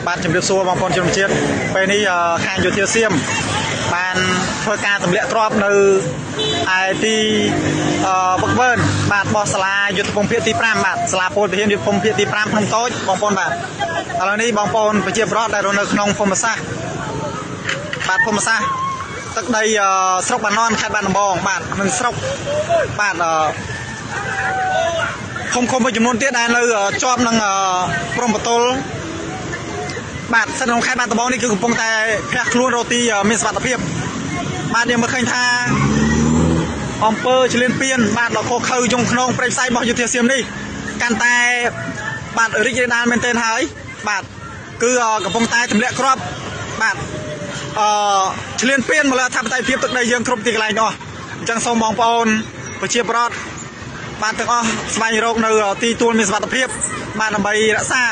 បាទជំរាបសួរបងប្អូនជនជាតិពេលនេះខាងយោធាសៀមបានធ្វើការទម្លាក់គ្រាប់នៅឯទីវឹកវើបាទបោះសាលាយុទ្ធភូមិភាគទី5បាទសាលាពលទាហានយុទ្ធភូមិភាគទី5ភ្នំតូចបងប្អូនបាទឥឡូវនេះបងប្អូនប្រជាពលរដ្ឋដែលរស់នៅក្នុងភូមិសាស្ត្របាទភូមិសាស្ត្រទឹកដីស្រុកបាណន់ខេត្តបាត់ដំបងបាទនិងស្រុកបាទឃុំមួយចំនួនទៀតដែលនៅជាប់នឹងព្រំប្រទល់បាទស្ថិតក្នុងខេត្តបាត់ដំបងនេះគឺកំពុងតែភះខ្លួនរកទីមានសុវត្ថិភាពបាទយើងមើលឃើញថាអំពើឈ្លានពានបាទដ៏ឃោរឃៅយំខ្នងព្រៃផ្សៃរបស់យោធាសៀមនេះកាន់តែបាទរីករាលដាលមែនទែនហើយបាទគឺកំពុងតែទម្លាក់គ្រាប់បាទឈ្លានពានមកលើអធិបតេយ្យភាពទឹកដីយើងគ្រប់ទីកន្លែងអស់អញ្ចឹងសូមបងប្អូនប្រជាពលរដ្ឋបាទទាំងអស់ស្វែងរកនៅទីទួលមានសុវត្ថិភាពបាទដើម្បីរក្សា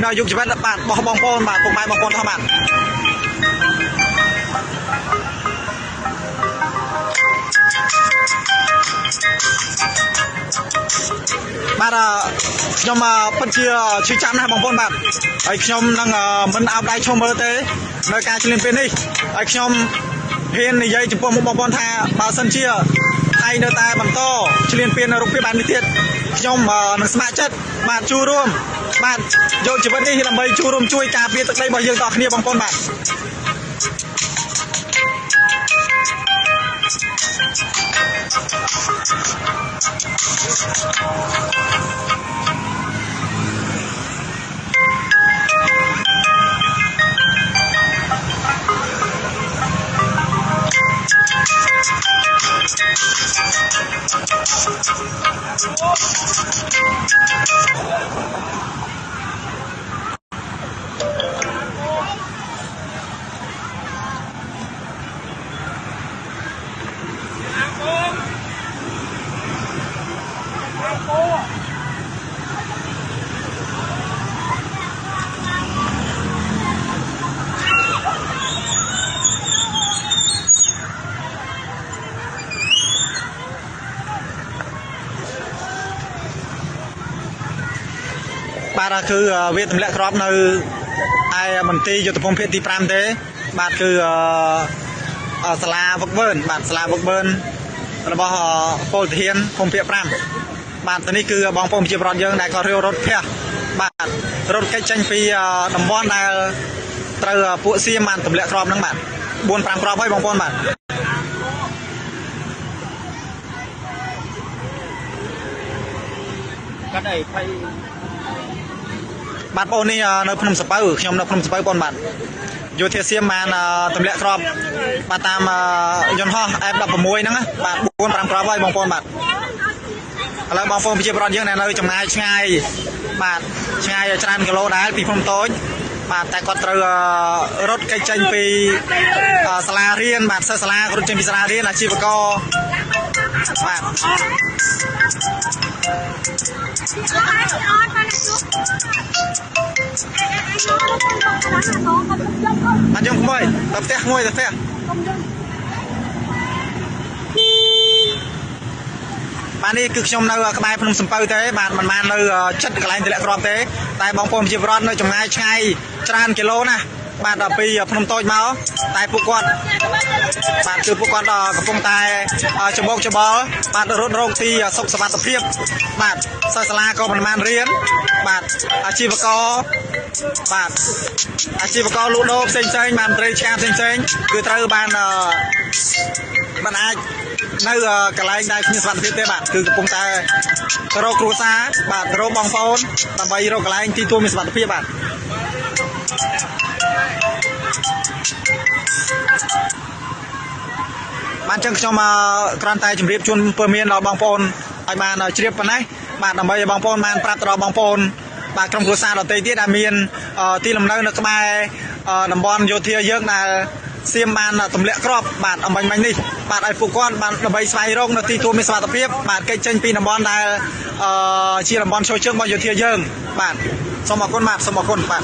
នៅអាយុជីវិតបាទរបស់បងប្អូនបាទពុកម៉ែបងប្អូនទាំងបាទបាទខ្ញុំពិតជាឈឺចាំណាស់បងប្អូនបាទហើយខ្ញុំនឹងមិនអោបដៃឈោះមើលទេនៅការឈ្លានពាននេះហើយខ្ញុំហ៊ាននិយាយចំពោះមុខបងប្អូនថាបើសិនជាថៃនៅតែបន្តឈ្លានពាននៅរូបភាពបែបនេះទៀតខ្ញុំនឹងស្ម័គ្រចិត្តបាទចូលរួមបាទយកជីវិតនេះដើម្បីចូលរួមជួយការពារទឹកដីរបស់យើងតគ្នាបងប្អូនបាទបាទគឺវាទម្លាក់គ្រាប់នៅឯមន្ទីរយុទ្ធភូមិភាគទី5ទេបាទគឺសាលាវឹកវើបាទសាលាវឹកវើរបស់ពលទាហានភូមិភាគ5បាទនេះគឺបងប្អូនប្រជាពលរដ្ឋយើងដែលគាត់រត់ភះបាទរត់គេចចេញពីតំបន់ដែលត្រូវពួកសៀមបានទម្លាក់គ្រាប់ហ្នឹងបាទ4 5គ្រាប់ហើយបងប្អូនបាទកាត់អីភ័យបាទបងនេះនៅភ្នំសពៅខ្ញុំនៅភ្នំសពៅបងបាទយោធាសៀមបានទម្លាក់គ្រាប់បាទតាមយន្តហោះ F16 ហ្នឹងបាទ4 5គ្រាប់ហើយបងប្អូនបាទឥឡូវបងប្អូនប្រជាពលរដ្ឋយើងនៅចម្ងាយឆ្ងាយបាទឆ្ងាយច្រើនគីឡូដែរពីភ្នំតូចបាទតែគាត់ត្រូវរត់គេចចេញពីសាលារៀនបាទសិស្សសាលារត់ចេញពីសាលារៀនអាជីវករបាទបាទយើងក្មួយទៅផ្ទះក្មួយទៅផ្ទះបាទនេះគឺខ្ញុំនៅក្បែរភ្នំសំពៅទេបាទមិនបាននៅចិត្តកន្លែងទម្លាក់គ្រាប់ទេតែបងប្អូនប្រជាពលរដ្ឋនៅចម្ងាយឆ្ងាយច្រើនគីឡូណាស់បាទដល់ពីភ្នំតូចមកតែពួកគាត់បាទគឺពួកគាត់កំពុងតែច្បោកច្បល់បាទរត់រកទីសុខសុវត្ថិភាពបាទសិស្សសាលាក៏មិនបានរៀនបាទអាជីវករបាទអាជីវករលក់ដូរផ្សេងផ្សេងបាទមន្ត្រីឆ្ការផ្សេងផ្សេងគឺត្រូវបានមិនអាចនៅកន្លែងដែលគ្មានសុវត្ថិភាពទេបាទគឺកំពុងតែរកគ្រួសារបាទរកបងប្អូនដើម្បីរកកន្លែងទីទួលមានសុវត្ថិភាពបាទបាទចឹងខ្ញុំគ្រាន់តែជម្រាបជូនព័ត៌មានដល់បងប្អូនឲ្យបានជ្រាបប៉ុណ្ណេះបាទដើម្បីឲ្យបងប្អូនបានប្រាប់ទៅដល់បងប្អូនបាទក្រុមគ្រួសារដទៃទៀតដែលមានទីលំនៅនៅក្បែរតំបន់យោធាយើងដែលសៀមបានទម្លាក់គ្រាប់បាទអំបញ្ញមិញនេះបាទឲ្យពួកគាត់បានដើម្បីស្វែងរកនៅទីទួលមានសុវត្ថិភាពបាទគេចចេញពីតំបន់ដែលជាតំបន់ឈរជើងរបស់យោធាយើងបាទសូមអរគុណបាទសូមអរគុណបាទ